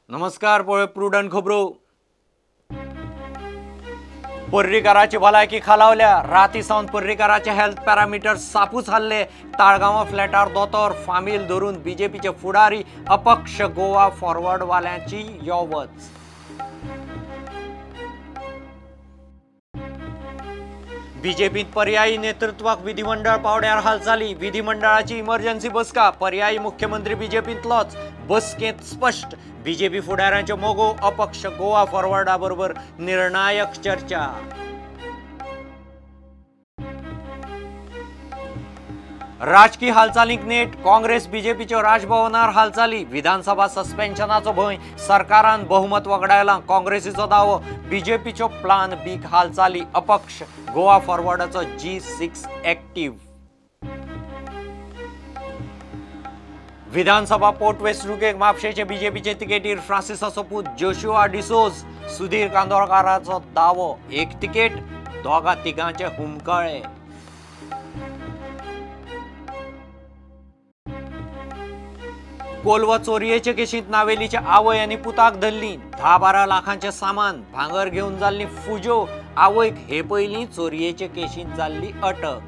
नमस्कार, पळय प्रुडंट खबरो. पर्रीकाराची भलायकी खालावल्या. राती सावन पर्रीकाराचे हेल्थ पॅरामिटर सापूच हाल्ले. ताळगांवा फ्लॅटार दोतोर फामील धरून बीजेपीचे फुडारी अपक्ष गोवा फॉरवर्ड वाल्यांची यो वच. बीजेपीत पर्यायी नेतृत्वाक विधिमंडळ पावड्यार हालचाली. विधिमंडळाची इमर्जन्सी बसका. पर्यायी मुख्यमंत्री बीजेपींतलोच. बसकेंत स्पश्ट बीजेपी फुडाऱ्यांच्यो मोगो अपक्ष गोवा फॉरवर्डा बरोबर निर्णायक चर्चा. राजकी हालचालींक नेट. काँग्रेस बीजेपीच्यो राजभवनार हालचाली. विधानसभा सस्पेन्शनाचो भंय. सरकारान बहुमत वगडायलां. काँग्रेसीचो दावो. बीजेपीच्यो प्लान बीक हालचाली. अपक्ष गोवा फॉरवर्डाचो G6 active. विधानसभा पोटवेंचणुकेक म्हापशेचे बीजेपीचे तिकेटीर फ्रांसिसाचो पूत जोशुआ डिसोज. सुधीर कांदोळकाराचो दावो. एक तिकेट दोगा तिगांचे हुमकळे. कोलवा चोरयेचे केशींत नावेलीचे आवय आनी पुताक धरली. 10-12 लाखांचें सामान भांगर घेवन जाल्ली फुजो. आवयक हे पयलीं चोरयेचे केशींत जाल्ली अटक.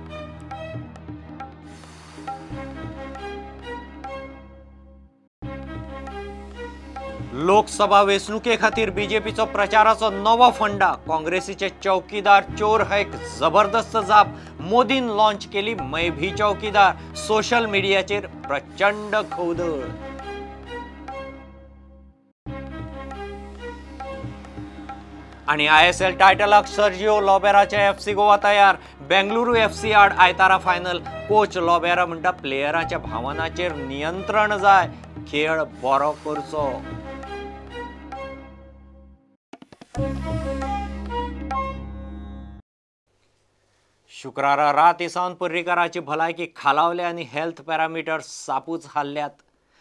लोकसभा वेंचणुके खातीर बीजेपीचो प्रचाराचो नवो फंडा. काँग्रेसीचे चौकीदार चोर हैक जबरदस्त जाप. मोदीन लॉन्च केली मैं भी चौकीदार. सोशल मिडियाचेर प्रचंड खवदळ. आनी ISL टायटलाक सर्जिओ लोबेराचे FC Goa तयार. बेंगलुरू FC आड आयतारा फायनल. कोच लोबेरा म्हणटा प्लेयरांच्या भावनाचेर नियंत्रण जाय, खेळ बरो करचो. शुक्रारा राती सावन पर्रीकाराची भलायकी खालावल्या आनी हेल्थ पॅरामिटर सापूच हाल्ल्यात.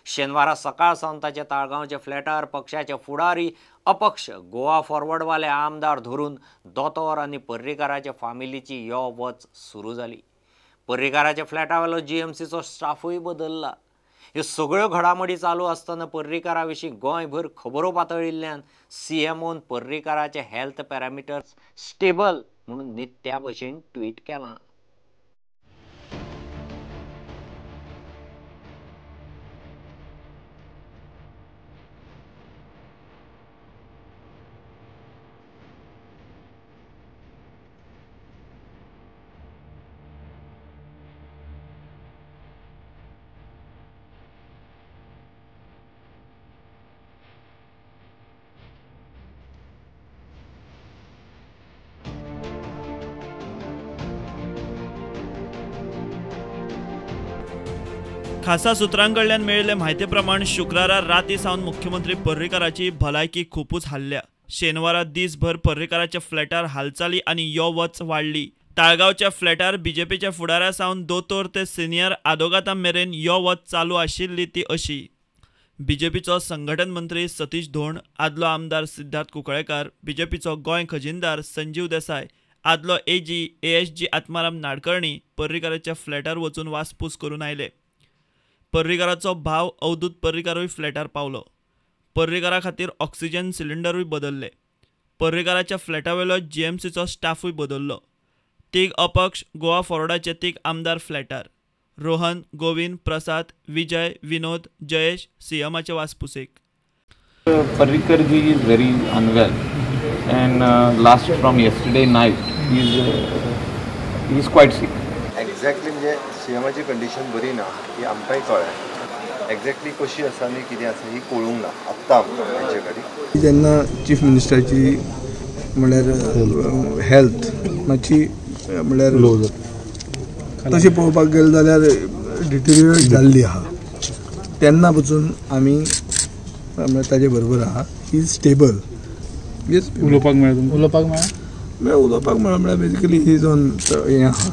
शेनवारा सकाळ सावन ताच्या ताळगांवच्या फ्लॅटार पक्षाचे फुडारी अपक्ष गोवा फॉरवर्डवाले आमदार धरून दोतोर आनी पर्रीकाराच्या फामिलीची यो वच सुरू जाली. पर्रीकाराच्या फ्लॅटावेलो GMCचो स्टाफूय बदल्ला. ह्यो सगळ्यो घडामोडी चालू आसतना पर्रीकारा विशीं गोंयभर खबरो पातळिल्ल्यान CMOन पर्रीकाराचे हेल्थ पॅरामिटर्स स्टेबल म्हणून नित्या भशेन ट्वीट केलां. खासा सूत्रांकडल्यान मेळिल्ले म्हायती प्रमाण शुक्रारा राती सावन मुख्यमंत्री पर्रीकाराची भलायकी खुपूच हाल्ल्या. शेनवारा दीसभर पर्रीकाराच्या फ्लॅटार हालचाली आनी यो वच वाडली. ताळगांवच्या फ्लॅटार बीजेपीच्या फुडाऱ्या सावन दोतोर ते सिनियर आदोगाता मेरेन यो वच चालू आशिल्ली ती अशी. बीजेपीचो संघटन मंत्री सतीश धोंड, आदलो आमदार सिद्धार्थ कुंकळेकार, बीजेपीचो गोंय खजिनदार संजीव देसाय, आदलो AG ASG Atmaram Nadkarni पर्रीकाराच्या फ्लॅटार वचून वासपूस करून आयले. पर्रीकाराचो भाव अवधूत पर्रीकारूय फ्लॅटार पावलो. पर्रीकारा खातीर ऑक्सिजन सिलिंडरूय बदल्ले. पर्रीकाराच्या फ्लॅटावेलो GMCचो स्टाफूय बदल्लो. तीग अपक्ष गोवा फॉरवर्डाचे तीग आमदार फ्लॅटार. रोहन, गोविंद, प्रसाद, विजय, विनोद, Jayesh CMाचे वासपुसेक. Parrikar ji is very unwell and last from yesterday night he is quite sick. Exactly म्हणजे CMाची कंडिशन बरी ना ही आमकांय कळ्ळें. एक्झॅक्टली कशी आसा आनी कितें आसा ही कळूंक ना आत्तां आमकां हेचे कडेन. जेन्ना चीफ मिनिस्टराची म्हणल्यार हेल्थ मातशी म्हणल्यार तशें पळोवपाक गेलें जाल्यार डिटेरिएट जाल्ली आहा तेन्ना पसून आमी ताजे बरोबर आहा. He is stable. उलोवपाक मेळ्ळें? उलोवपाक मेळ्ळें? उलोवपाक मेळ्ळें म्हळ्यार बेजिकली he is on हें आहा.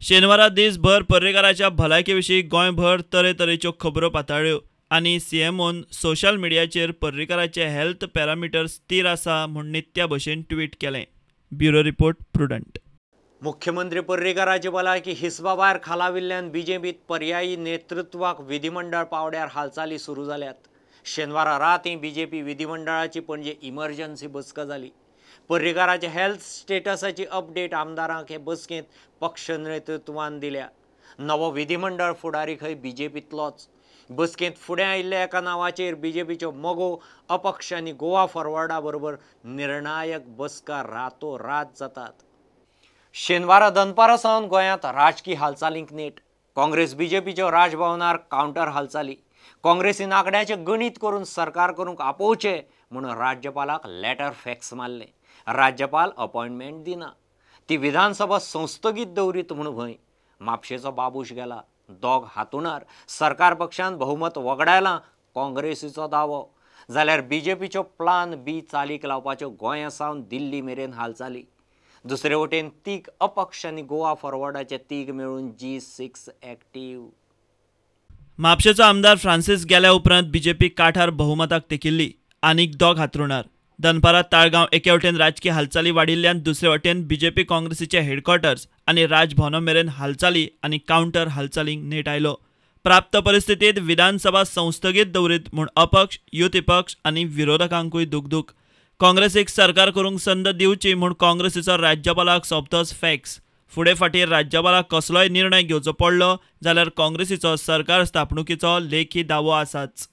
शेनवारा दीसभर पर्रीकाराच्या भलायके विशीं गोंयभर तरेतरेच्यो खबरो पातळ्ळ्यो आनी CMOन सोशल मिडियाचेर पर्रीकाराचे हेल्थ पॅरामिटर स्थिर आसा म्हूण नित्या भशेन ट्वीट केलें. Bureau report, Prudent. मुख्यमंत्री पर्रीकाराची भलायकी हिसबा भायर खालाविल्ल्यान बीजेपीत पर्यायी नेतृत्वाक विधिमंडळ पावड्यार हालचाली सुरू जाल्यात. शेनवारा रातीं बीजेपी विधिमंडळाची पणजे इमर्जन्सी बसका जाली. पर्रीकाराच्या हेल्थ स्टेटसाची अपडेट आमदारांक हे बसकेंत पक्ष नेतृत्वान दिल्या. नवो विधिमंडळ फुडारी खंय बीजेपींतलोच. बसकेंत फुडें आयिल्ल्या एका नांवाचेर बीजेपीच्यो मगो, अपक्ष आनी गोवा फॉरवर्डा बरोबर निर्णायक बसका रातोरात जातात. शेनवारा दनपारा सावन गोंयांत राजकी हालचालींक नेट. काँग्रेस बीजेपीच्यो राजभवनार कावंटर हालचाली. काँग्रेसीन आंकड्याचें गणीत करून सरकार करूंक आपोवचें म्हणून राज्यपालाक लेटर फॅक्स मारलें. राज्यपाल अपॉयंटमेंट दिना. ती विधानसभा संस्थगीत दवरीत म्हूण भंय. म्हापशेचो बाबूश गेला, दोग हातुणार. सरकार पक्षान बहुमत वगडायलां काँग्रेसीचो दावो. जाल्यार बीजेपीच्यो प्लान बी चालीक लावपाच्यो गोंया सावन दिल्ली मेरेन हालचाली. दुसरे वटेन तीग अपक्ष आनी गोवा फॉरवर्डाचे तीग मेळून G6 active. म्हापशेचो आमदार फ्रांसीस गेल्या उपरांत बीजेपी काठार बहुमताक तेकिल्ली. आनीक दोग हातरुणार. दनपारां ताळगांव एके वटेन राजकी हालचाली वाडिल्ल्यान दुसरे वटेन बीजेपी काँग्रेसीचे हेडक्वॉर्टर्स आनी राजभवना मेरेन हालचाली आनी कावंटर हालचालींक नेट आयलो. प्राप्त परिस्थितींत विधानसभा संस्थगीत दवरीत म्हूण अपक्ष, युती पक्ष आनी विरोधकांकूय दुखदुख. काँग्रेसीक सरकार करूंक संद दिवची म्हूण काँग्रेसीचो राज्यपालाक सोंपतोच फॅक्स. फुडें फाटीं राज्यपालाक कसलोय निर्णय घेवचो पडलो जाल्यार काँग्रेसीचो सरकार स्थापणुकीचो लेखी दावो आसाच.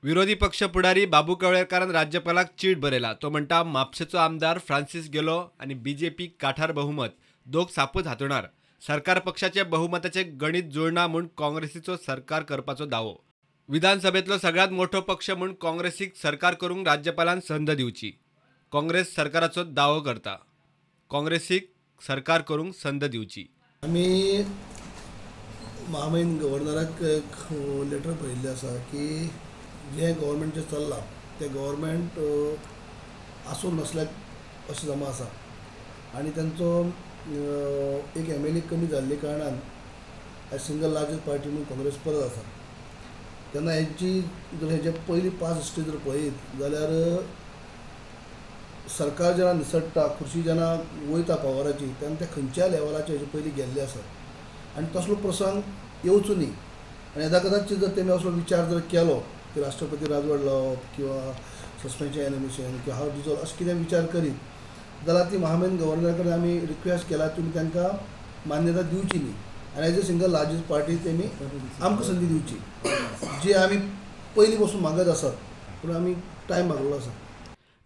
विरोधी पक्ष फुडारी बाबू कवळेकारान राज्यपालाक चीट बरयला. तो म्हणटा म्हापशेचो आमदार फ्रांसीस गेलो आनी बीजेपी काठार बहुमत, दोग सापूच हातुणार. सरकार पक्षाचे बहुमताचे गणित जुळना म्हूण काँग्रेसीचो सरकार करपाचो दावो. विधानसभेतलो सगळ्यात मोठो पक्ष म्हूण काँग्रेसीक सरकार करूंक राज्यपालान संद दिवची. काँग्रेस सरकाराचो दावो करता. काँग्रेसीक सरकार करूंक संद दिवची. आमी महामहीम गव्हर्नराक एक लेटर बरयल्लें आसा की जें गव्हर्मेंट जें चल्लां तें गव्हर्मेंट आसून नासल्यार अशें जमा आसा आनी तांचो एक MLA कमी जाल्ले कारणान एज सिंगल लार्जस्ट पार्टी म्हणून काँग्रेस परत आसा. तेन्ना हेंची जर हेजे पयली पास हिस्ट्री जर पळयत जाल्यार सरकार जेन्ना निसट्टा, खुर्शी जेन्ना वयता पावराची तेन्ना ते खंयच्या लेवलाचे हेजे पयलीं गेल्ले आसा आनी तसलो प्रसंग येवचो न्ही. आनी येदा कदाचित जर तेमी असलो विचार जर केलो की राष्ट्रपती राजवट लावप किंवा सस्पेन्शन एनिमेशन किंवा हाव डिजॉल्व अशें कितें विचार करीत जाल्यार ती महामेन गव्हर्नर कडेन आमी रिक्वेस्ट केला तुमी तांकां मान्यता दिवची न्ही आनी as a single largest party तेमी आमकां संदी दिवची जी आमी पयलीं पसून मागत आसात, पूण आमी टायम मागलेलो आसा.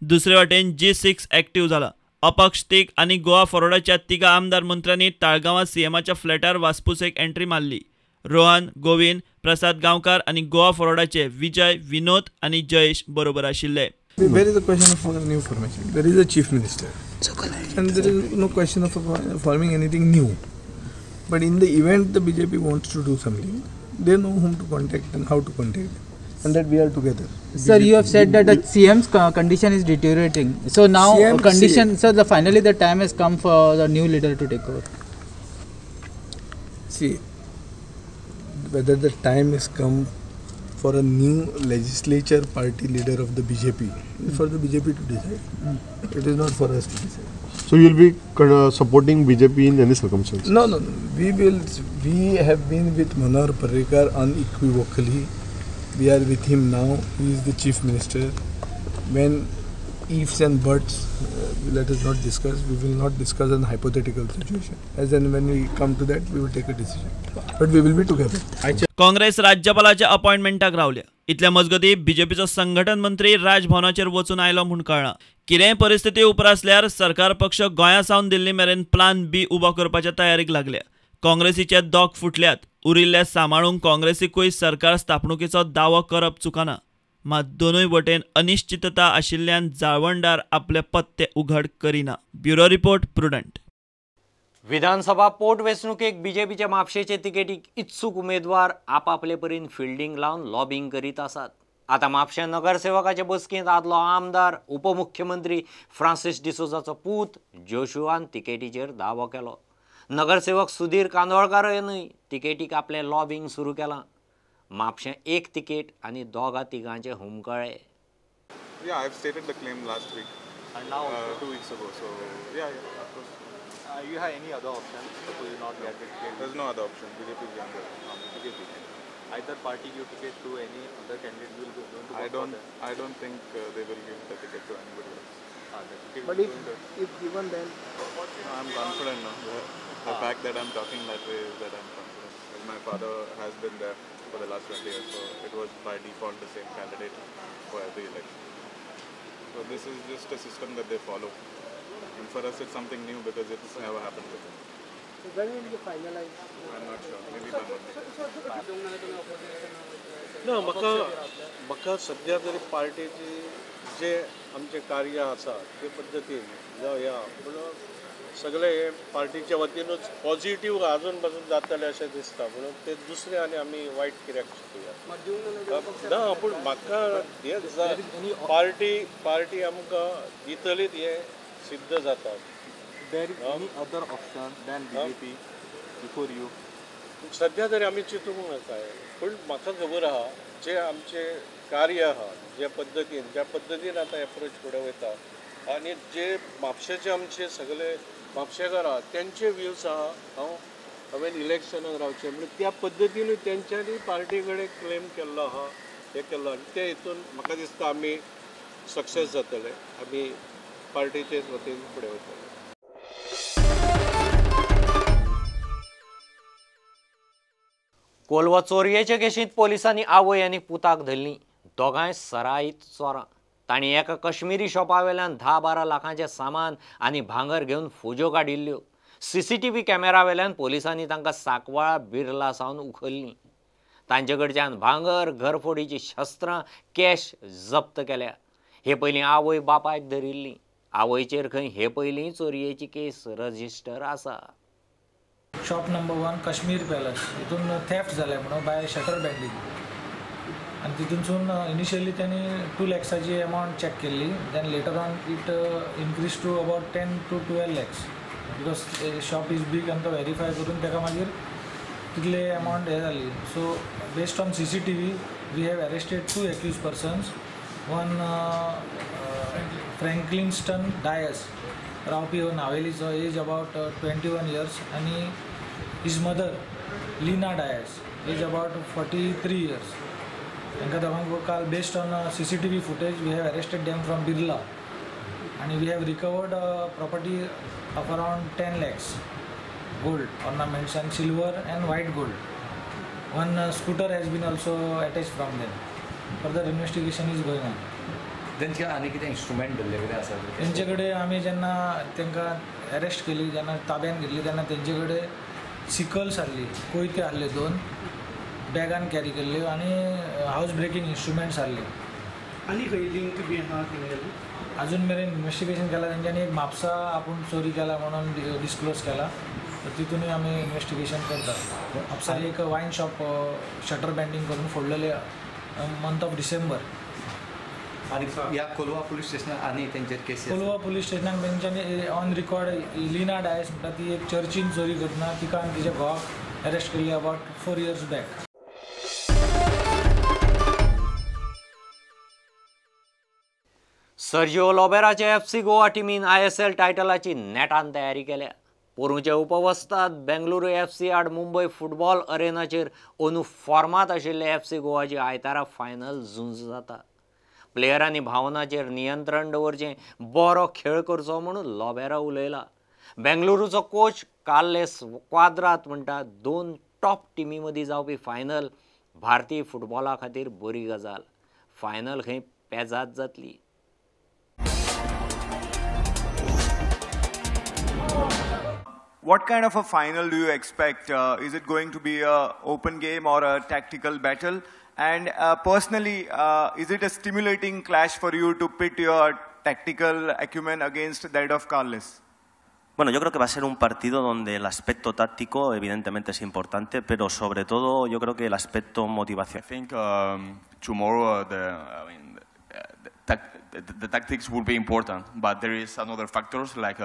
दुसरे वटेन G6 active जाला. अपक्ष तीग आनी गोवा फॉरवर्डाच्या तिगा आमदार मंत्र्यांनी ताळगांवां सीएमाच्या फ्लॅटार वासपूस एक एंट्री मारली. रोहन, गोविंद, प्रसाद गांवकार आनी गोवा फॉरवर्डाचे विजय, विनोद आनी जयेश बरोबर आशिल्ले. Where is the question of new formation? There is a chief minister, and there is no question of forming anything new. But in the event the BJP wants to do something, they know whom to contact and how to contact them, and that we are together. Sir, you have said that the CM's condition is deteriorating. So now CM, condition, sir, finally the time has come for the new leader to take over. See, whether the time has come for a new legislature party leader of the BJP, is for the BJP to decide. It is not for us to decide. So you will be supporting BJP in any circumstance? No, no, no. We have been with Manohar Parrikar unequivocally. We are with him now. He is the chief minister. When ifs and buts, let us not discuss. We will not discuss an hypothetical situation. As and when we come to that, we will take a decision. But we will be together. Congress राज्यपालाच्या अपॉइंटमेंटाक रावल्या. इतल्या मजगती बीजेपीचो संघटन मंत्री राजभवनाचेर वचून आयलो म्हूण कळ्ळां. कितेंय परिस्थिती उप्रासल्यार सरकार पक्ष गोंया सावन दिल्ली मेरेन प्लान बी उबो करपाच्या तयारीक लागल्या. काँग्रेसीचे दोग फुटल्यात. उरिल्ले सांबाळूंक काँग्रेसीकूय सरकार स्थापणुकीचो दावो करप चुकना. मात दोनूय वटेन अनिश्चितता आशिल्ल्यान जाळवणदार आपले पत्ते उघड करिना. Bureau report, Prudent. विधानसभा पोटवेंचणुकेक बीजेपीच्या म्हापशेचे तिकेटीक इत्सूक उमेदवार आपापले परीन फिल्डींग लावन लॉबींग करीत आसात. आतां म्हापशें नगरसेवकाचे बसकेंत आदलो आमदार उपमुख्यमंत्री फ्रांसीस डिसोजाचो पूत जोशुआन तिकेटीचेर दावो केलो. नगरसेवक सुधीर कांदोळकारय न्हय तिकेटीक आपलें लॉबींग सुरू केलां. म्हापशें एक तिकेट आनी दोगा तिगांचे हुमकळे. Yeah, I've stated the claim last week. And now 2 weeks ago. So yeah, of course. You have any other option? Suppose you not get it. There's no other option. BJP is the only option. BJP. Either party give ticket to any other candidate, will go to I don't think they will give the ticket to anybody else. But if given, then no, I'm confident. No? The fact that I'm talking that way is that I'm confident. Well, my father has been there for the last 20 years, so it was by default the same candidate for every election. So this is just a system that they follow, and for us it's something new because it's never happened before. So when will you finalize? I'm not sure. Maybe by Monday. ना म्हाका म्हाका सद्या तरी पार्टीची जे आमचें कार्य आसा ते पद्दतीन जावं ह्या पूण सगळे हे पार्टीच्या वतीनूच पॉझिटीव अजून पासून जातलें अशें दिसता म्हणून ते दुसरे आनी आमी वायट कित्याक चिंतुया ना पूण म्हाका हें पार्टी पार्टी आमकां दितलीच हें सिद्ध जाता. There is any other option than BJP before you? सद्या तरी आमी चिंतूंक नाका पूण म्हाका खबर आहा जे आमचें कार्य आहा ज्या पद्दतीन आतां एप्रोच फुडें वयता आनी जे म्हापशेचे आमचे सगळे म्हापशेकार आहा तेंचे व्यूज आहा हांव हांवें इलेक्शनाक रावचें म्हणून त्या पद्दतीनूय तेंच्यांनी पार्टी कडेन क्लेम केल्लो आहा हें केल्लो आनी ते हितून म्हाका दिसता आमी सक्सेस जातले आमी पार्टीचेच वतीन फुडें वतले. कोलवा चोरयेचे केशींत पोलिसांनी आवय आनी पुताक धरलीं. दोगांय सराईत चोरां. तांणी एका कश्मीरी शॉपावेल्यान 10-12 लाखांचें सामान आनी भांगर घेवन फुज्यो काडिल्ल्यो. सीसीटीव्ही कॅमेरावेल्यान पोलिसांनी तांकां सांकवाळ बिर्ला सावन उखल्लीं. तांचे कडच्यान भांगर, घरफोडीचीं शस्त्रां, कॅश जप्त केल्या. हे पयलीं आवय बापायक धरिल्लीं. आवयचेर खंय हे पयलीं चोरयेची केस रजिस्टर आसा. शॉप नंबर 1 काश्मीर पॅलस हितून थेफ्ट जालें म्हणून बाय शटर बँडींग आनी तितूनसून इनिशियली त्यांनी 2 लॅक्साची अमावंट चॅक केल्ली. Then later on it increase to about 10 to 12 lakhs because shop is big आनी तो व्हेरीफाय करून ताका मागीर तितले अमावंट हें जाली. So based on CCTV we have arrested 2 accused persons. One Franklinston Dias रावपी हो नावेलीचो, एज अबावट 21 इयर्स आनी his mother Lina Dias age about 43 years. तांकां दोगांक काल based on CCTV footage we have arrested them from Birla आनी we have recovered property of around 10 lakhs gold ornaments and silver and white gold. One scooter has been also attach from them. Further investigation is going on. तेंचे आनी कितें instrument धरले कितें आसा तेंचे कडेन? आमी जेन्ना तांकां अरेस्ट केली जेन्ना ताब्यान घेतली तेन्ना तेंचे कडेन सिकल्स आहली, कोयते आहले 2 बॅगान कॅरी केल्ल्यो आनी हावज ब्रेकींग इन्स्ट्रुमेंट्स आहले. आनी खंय लिंक बी आहा तेंगेलें? अजून मेरेन इन्वेस्टिगेशन केला तेंच्यांनी. एक म्हापसा आपूण चोरी केला म्हणून डिस्क्लोज केला, तर तितूनय आमी इन्वेस्टिगेशन करतात. म्हापसा एक वायन शॉप शटर बँडींग करून फोडलेले मंथ ऑफ डिसेंबर. आनी ह्या कोलवा पुलीस स्टेशनार आनी तेंचेर केसी? कोलवा पुलीस स्टेशनाक तेंच्यांनी ऑन रिकॉर्ड लिना डायस म्हणटा ती एक चर्चीन चोरी करतना तिका आनी तिच्या घोवाक अरेस्ट केल्ली about 4 years back. Sergio लोबेराचे FC Goa टिमीन ISL टायटलाची नेटान तयारी केल्या. पोरूंचे उपवस्ताद बेंगलुरू एफसी आड मुंबय फुटबॉल अरेनाचेर अंदू फॉर्मांत आशिल्ले एफसी गोवाची आयतारा फायनल झूंज जाता. प्लेयरांनी भावनाचेर नियंत्रण दवरचें, बरो खेळ करचो म्हणून लोबेरा उलयला. बेंगलुरूचो कोच कार्लेस क्वाद्रात म्हणटा 2 टॉप टिमी मदीं जावपी फायनल भारतीय फुटबॉला खातीर बरी गजाल. फायनल खंय पेजाद जातली. What kind of a final do you expect? Is it going to be an open game or a tactical battle? And personally, is it a stimulating clash for you to pit your tactical acumen against that of Carles? Bueno, yo creo que va a ser un partido donde el aspecto táctico evidentemente es importante, pero sobre todo yo creo que el aspecto motivación. I think tomorrow the tactics will be important, but there is another factors like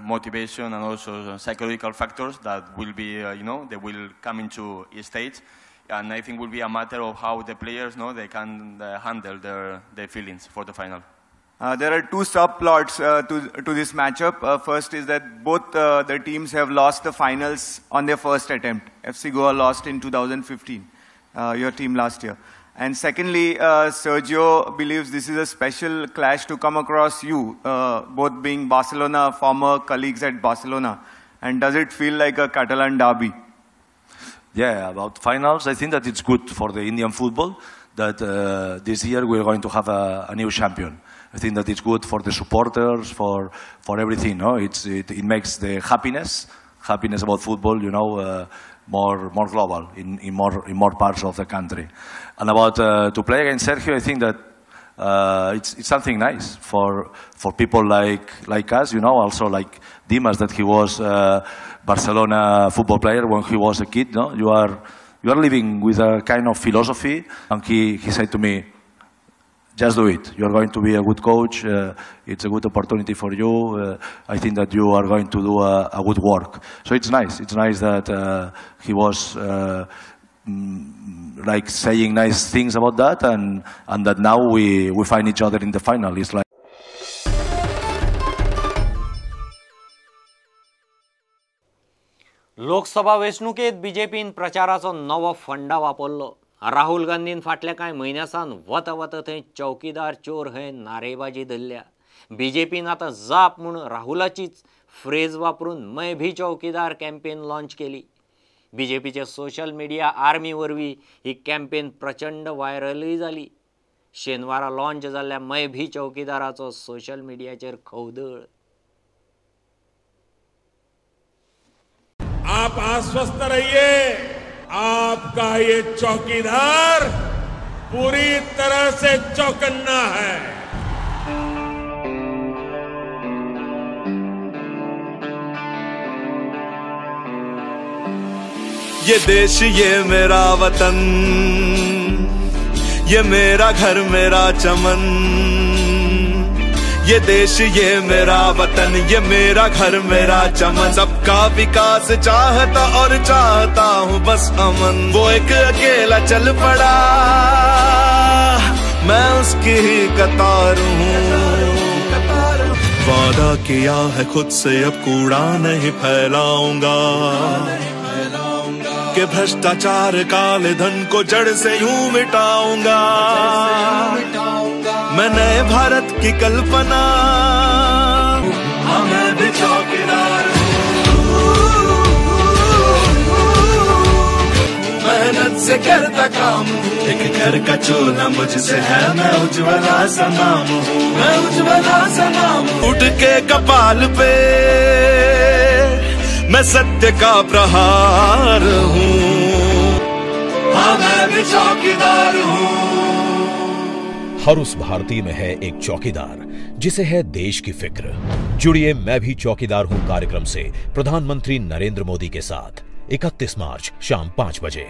motivation and also psychological factors that will be, they will come into stage, and I think will be a matter of how the players, they can handle their feelings for the final. There are two subplots to this matchup. First is that both the teams have lost the finals on their first attempt. FC Goa lost in 2015. your team last year? And secondly, Sergio believes this is a special clash to come across you, both being Barcelona, former colleagues at Barcelona. And does it feel like a Catalan derby? Yeah, about finals, I think that it's good for the Indian football that this year we're going to have a new champion. I think that it's good for the supporters, for everything. No, it makes the happiness about football, you know, more global in more parts of the country. And about to play against Sergio, I think that it's something nice for people like us, you know, also like Dimas, that he was a Barcelona football player when he was a kid. No, you are living with a kind of philosophy, and he said to me, just do it. You're going to be a good coach. It's a good opportunity for you. I think that you are going to do a good work. So it's nice. It's nice that he was like saying nice things about that, and that now we find each other in the final. It's like Lok Sabha वेंचणुकेत बीजेपीन प्रचाराचो नवो फंडा वापरलो. राहुल गांधीन फाटल्या कांय म्हयन्यां सावन वता वता थंय चौकीदार चोर हय नारेबाजी धरल्या. बीजेपीन आतां जाप म्हूण राहुलाचीच फ्रेज वापरून मैं भी चौकीदार कॅम्पेन लॉन्च केली. बीजेपीचे सोशल मिडिया आर्मी वरवीं ही कॅम्पेन प्रचंड व्हायरलूय जाली. शेनवारा लॉन्च जाल्ल्या मैं भी चौकीदाराचो सोशल मिडियाचेर खवदळ. आप आश्वस्त रहिए, आपका ये चौकीदार पूरी तरह से चौकन्ना है. ये देश ये मेरा वतन, ये मेरा घर मेरा चमन. ये देश ये मेरा वतन, ये मेरा घर मेरा चमन. सबका विकास चाहता और चाहता हूँ बस अमन. वो एक अकेला चल पड़ा, मैं उसकी ही कतार हूँ. वादा किया है खुद से अब कूड़ा नहीं फैलाऊंगा, कि भ्रष्टाचार काले धन को जड़ से यूं मिटाऊंगा. मैं नए भारत की कल्पना, मैं भी चौकीदार हूँ. मेहनत से करता काम हूँ, एक घर का चूल्हा मुझसे है, मैं उज्ज्वला सा नाम हूँ, मैं उज्ज्वला सा नाम हूँ. उठ के कपाल पे मैं सत्य का प्रहार हूँ, हाँ मैं भी चौकीदार हूँ. हर उस भारतीय में है एक चौकीदार जिसे है देश की फिक्र. जुड़िए मैं भी चौकीदार हूं कार्यक्रम से प्रधानमंत्री नरेंद्र मोदी के साथ 31 मार्च शाम 5 बजे.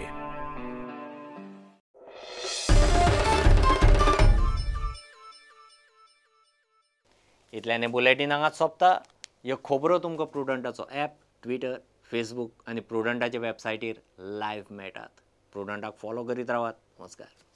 इतल्याने बुलेटिन हांगाच सोंपता. ह्यो खबरो तुमकां प्रुडंटाचो ॲप, ट्विटर, फेसबूक आनी प्रुडंटाचे वेबसायटीर लायव्ह मेळटात. प्रुडंटाक फॉलो करीत रावात. नमस्कार.